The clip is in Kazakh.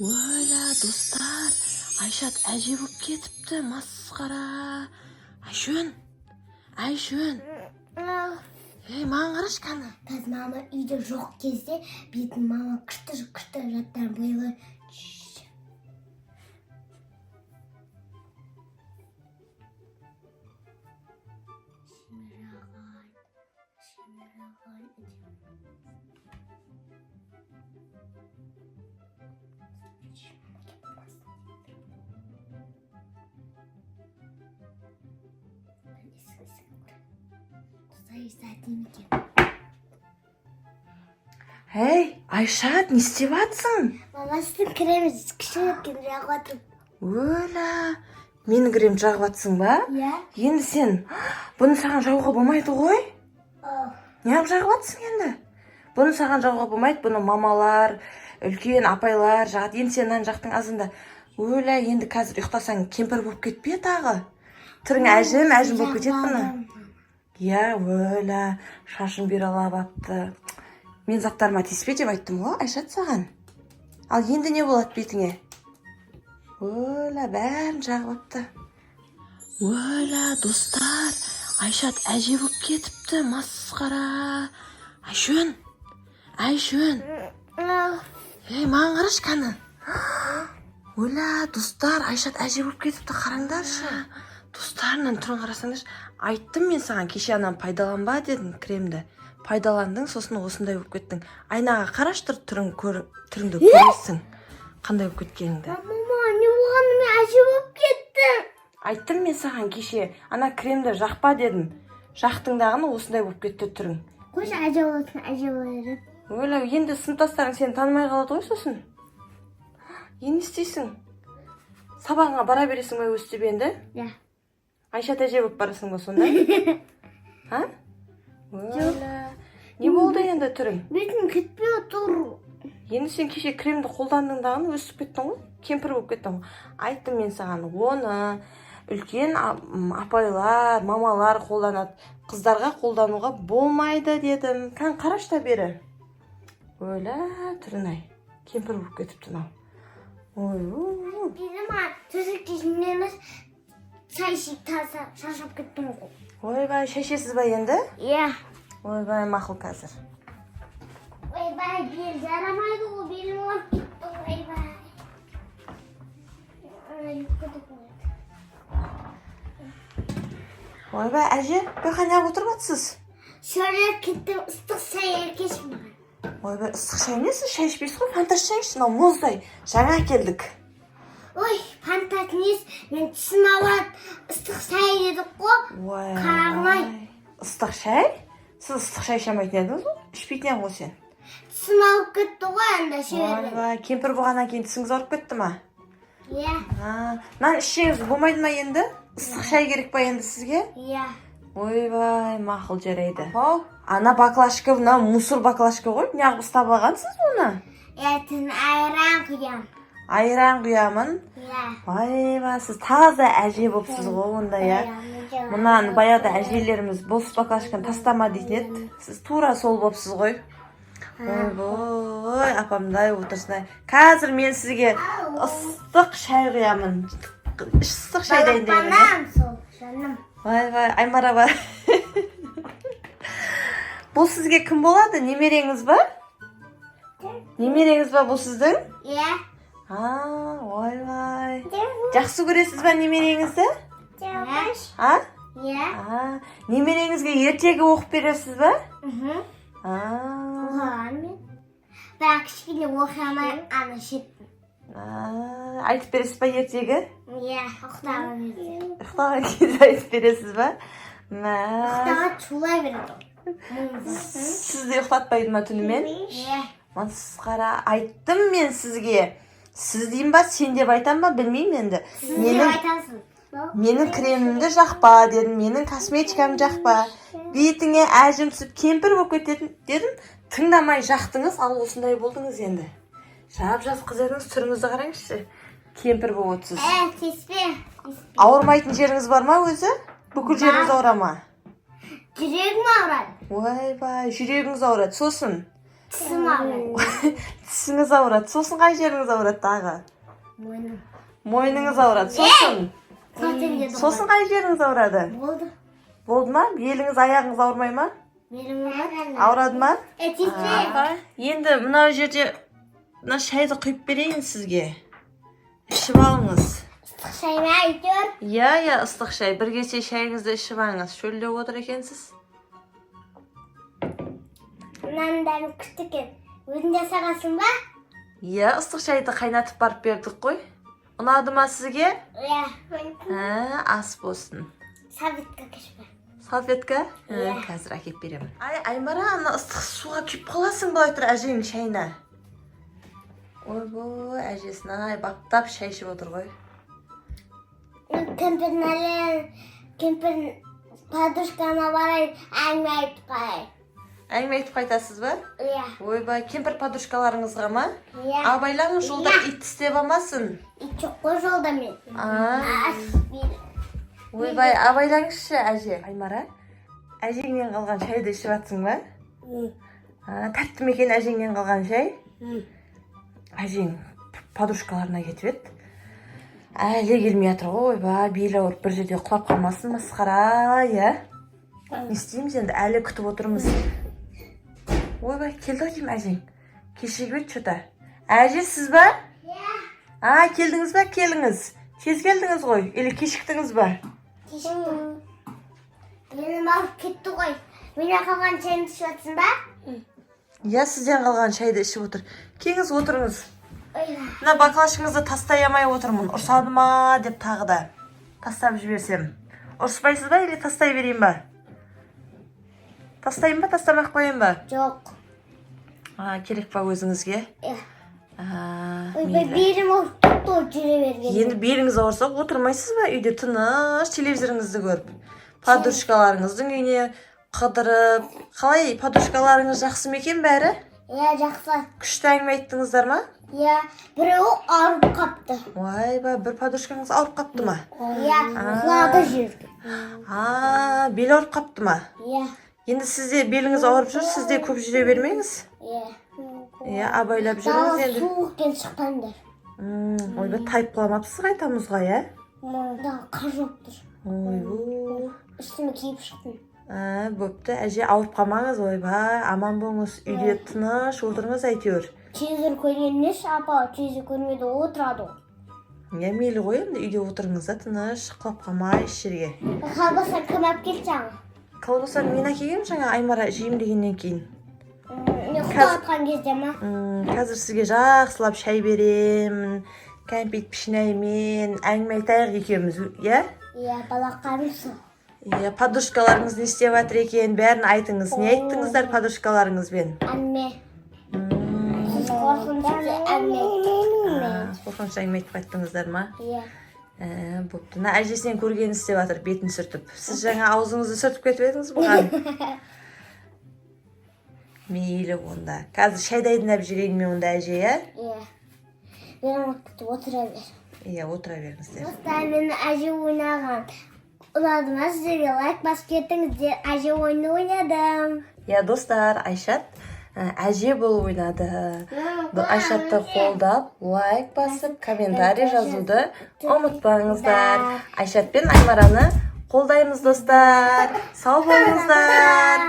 Өлә, достар, Айшат әже болып кетіпті, масқара. Айшөн, Айшөн, ей, маған қарашы кәні. Қазір мама үйде жоқ кезде бетін мама күшті күшті заттарын бойлай. Ей, Айшат, не істеп жатсың? Мама, сіздің креміңіз күшті екен, жағып жатырмын. Өлә, менің крем жағып жатсың ба? Иә. Енді сен бұны саған жағуға болмайды ғой. Неғып жағып жатсың енді? Бұны саған жағуға болмайды, бұны мамалар, үлкен апайлар жағады. Енді сен мынаны жақтың азында. Өлә, енді қазір ұйықтасаң кемпір болып кетпе тағы. Түрің әжім, әжім болып кетеді бұны. Иә, өлә, шашын бұйралап апты. Мен заттарыма тиіспе деп айттым ғой, Айшат, саған. Ал енді не болады бетіңе? Өлә, бәрін жағып апты. Өлә, достар, Айшат әже болып кетіпті, масқара. Айшөн, Айшөн, ей, маған қарашы кәні. Өлә, достар, Айшат әже болып кетіпті, қараңдаршы. Достар, мынаның түрін қарасаңдаршы. Айттым мен саған кеше ананы пайдаланба дедім, кремді. Пайдаландың, сосын осындай болып кеттің. Айнаға қарашы тұр, түрің көр, түріңді көресің. Қандай болып кеткеніңді. Мама, не болғаны, мен әже болып кеттім. Айттым мен саған кеше, ана кремді жақпа дедім. Жақтың дағыны осындай болып кетті түрің. Қойшы, әже болсын, әже болады. Өлә, енді сыныптастарың сені танымай қалады ғой сосын. Енді не істейсің? Сабағыңа бара бересің бе өстіп енді? Иә. Айшат әже болып барасың ба сонда? А? Өлә. Не болды енді түрің? Бетім кетпей отыр. Енді сен кеше кремді қолдандың дағыны өсіп кеттің ғой, кемпір болып кеттің ғой. Айттым мен саған, оны үлкен апайлар, мамалар қолданады. Қыздарға қолдануға болмайды дедім. Кән қарашы та бері. Өлә, түрін ай. Кемпір болып кетіпті мынау. Ой, Белім төсекте емес, шай ішіп таза шаршап кеттім ғой. Ойбай, шай ішесіз ба енді? Иә. Ойбай, мақұл қазір. Ойбай, бел жарамайды ғой, белім ауырып кетті, ойбай. Ай, юбка да қояды. Ойбай, әже, бұл жаққа неғып отырып жатсыз? Шөлдеп кеттім, ыстық шай әкелші маған. Ойбай, ыстық шай несі? Шай ішпейсіз ғой, фанта ішсеңізші, мынау мұздай. Жаңа әкелдік. Ой, фанта несі, мен тісім ауырады, ыстық шай дедік қой. Ой. Қарағым-ай. Ыстық шай? Сіз ыстық шай іше алмайтын едіңіз ғой? Ішпейтін едің ғой сен. Тісім ауырып кетті ғой анда шөлден. Ойбай, кемпір болғаннан кейін тісіңіз ауырып кетті ма? Иә, А, мынаны ішсеңіз болмайды ма енді? Ыстық шай керек па енді сізге? иә. Ойбай, мақұл, жарайды. Ау, ана баклажка, мына мусор баклажка ғой. Неғып ұстап алғансыз оны? Ертең айран құямын. Айран құямын. Иә. Ойбай, сіз таза әже болыпсыз ғой онда, иә? Мынаны баяғыда әжелеріміз бос баклажканы тастама дейтін еді. Сіз тура сол болыпсыз ғой. Ойбой, апамдай отырсын ай. Қазір мен сізге ыстық шай құямын. Ыстық шай дайындаймын, иә? Балапаным сол, жаным. Ойбай, Аймара бар. Бұл сізге кім болады? Немереңіз ба? Немереңіз ба бұл сіздің? Иә. А, ойбай. Жақсы көресіз ба немереңізді? Иә. А? Иә. А, немереңізге ертегі оқып бересіз ба? Мхм. А, Оқыған мен. Бірақ кішкене оқи алмай ана шеттім. а, айтып бересіз ба ертегі? Иә, ұйықтаған кезде. Ұйықтаған кезде айтып бересіз ба? Мә. Ұйықтаған шулай береді ол. Сізді ұйықтатпайды ма түнімен? Иә. Масқара, айттым мен сізге. Сіз деймін ба, сен деп айтам ба, білмеймін енді. Сіз деп Менің айтасыз. менің кремімді жақпа дедім, менің косметикамды жақпа. Бетіңе әжім түсіп кемпір болып кететін дедім. Тыңдамай жақтыңыз, ал осындай болдыңыз енді. Жап жас қыз едіңіз, түріңізді қараңызшы. Кемпір болып отырсыз. Ә, тиіспе. Ауырмайтын жеріңіз бар ма өзі? Бүкіл жеріңіз ауыра ма? Жүрегім ауырады. Ойбай, жүрегіңіз ауырады. Сосын Тісім ауырады. Тісіңіз ауырады. Сосын қай жеріңіз ауырады тағы? Мойным. Мойныңыз ауырады. Сосын? Сосын дедім ғой. Сосын қай жеріңіз ауырады? Болды. Болды ма? Беліңіз, аяғыңыз ауырмай ма? Белім ауырады. Ауырады ма? Е, тиіспе. Енді мынау жерде мына шайды құйып берейін сізге. Ішіп алыңыз. Ыстық шай ма әйтеуір? Иә, иә, ыстық шай. Бір кесе шайыңызды ішіп алыңыз. Шөлдеп отыр екенсіз. Мынаның дәмі күшті екен. Өзің жасағансың ба? Иә, ыстық шайды қайнатып барып бердік қой. Ұнады ма сізге? Иә. Ә, ас болсын. Салфетка кішпе. Салфетка? Ә, Иә. Қазір әкеп беремін. Ай, Аймара, ана ыстық суға күйіп қаласың былай тұр әжеңнің шайына. Ойбой, әжесін ай, баптап шай ішіп отыр ғой. Кемпірін әлі, кемпір подружкама барайын, әңгіме айтып қояйын. Әңгіме айтып қайтасыз ба? Иә. Ойбай, кемпір подружкаларыңызға ма? Иә. Абайлаңыз, жолда ит тістеп алмасын. Ит жоқ қой жолда мен. А, Ас, мен. ойбай, абайлаңызшы, әже. Аймара, әжеңнен қалған шайды ішіп жатсың ба? А, тәтті ме екен әжеңнен қалған шай? Әжең подружкаларына кетіп еді. Әлі келмей жатыр ғой, ойбай, белі ауырып бір жерде құлап қалмасын, масқара, иә? Не істейміз енді, әлі күтіп отырмыз. Ойбай, келді ау деймін әжең. Кешігіп еді что-то. Әже, сіз ба? Иә. А, келдіңіз ба? Келіңіз. Тез келдіңіз ғой, или кешіктіңіз ба? Кешіктім. Белім ауырып кетті ғой. Менен қалған шайымды ішіп жатсың ба? Иә, сізден қалған шайды ішіп отыр. Келіңіз, отырыңыз. Ойбай. Мына баклашыңызды тастай алмай отырмын. Ұрсады ма деп тағы да. Тастап жіберсем. Ұрыспайсыз ба или тастай берейін ба? Тастайын ба, тастамай ақ қояйын ба? Жоқ. А, керек па өзіңізге? Иә. А, Ойбай, мейлі. белім ауырып кетті ғой жүре бергенде. Енді беліңіз ауырса отырмайсыз ба үйде тыныш телевизорыңызды көріп? Подружкаларыңыздың үйіне қыдырып. Қалай, подружкаларыңыз жақсы ма екен бәрі? Иә, жақсы. Күшті әңгіме айттыңыздар ма? Иә, біреуі ауырып қапты. Ойбай, бір подружкаңыз ауырып қапты ма? Иә, құлады жерге. А, белі ауырып қапты ма? Иә, Енді сізде беліңіз ауырып жүр, сіз де көп жүре бермеңіз. иә. Иә, абайлап Дала жүріңіз енді. суық екен, шықпаңдар. Ойбай, тайып құламапсыз қайта мұзға, иә? Дала қар жауып тұр. Ойбу. Үстіме киіп шықтым. Ә, бопты, әже, ауырып қалмаңыз, ойбай, аман болыңыз, үйде тыныш отырыңыз әйтеуір. Телевизор көрген несі, апа, телевизор көрмейді, отырады ғой. Иә, мейлі ғой енді, үйде отырыңыз да тыныш, құлап қалмай еш жерге. Колбаса кім алып келді жаңа? Колбасаны мен әкелгенмін жаңа Аймара жеймін дегеннен кейін. Мен ұйықтап жатқан кезде ма? Қазір сізге жақсылап шай беремін, кәмпит пішінаймен, әңгіме айтайық екеуміз, иә? Иә, балақанымсың. Иә, подружкаларыңыз не істеп жатыр екен, бәрін айтыңыз. Не айттыңыздар подружкаларыңызбен? Әңгіме. Сіз қорқынышты әңгіме айттық. Қорқынышты әңгіме айтып қайттыңыздар ма? Иә. Ә, бопты. Мына әжесінен көргенін істеп жатыр, бетін сүртіп. Сіз жаңа аузыңызды сүртіп кетіп едіңіз бұған. Мейлі онда. Қазір шай дайындап жіберейін мен онда, әже, иә? Иә. Белім ауырып кетті, отыра бер. Иә, отыра беріңіздер. Достар, мен әже ойнаған. Ұнады ма сіздерге? Лайк басып кетіңіздер. Әже ойыны ойнадым. Иә, достар, Айшат әже болып ойнады. Айшатты қолдап, лайк басып, комментарий жазуды ұмытпаңыздар. Айшат пен Аймараны қолдаймыз, достар. Сау болыңыздар.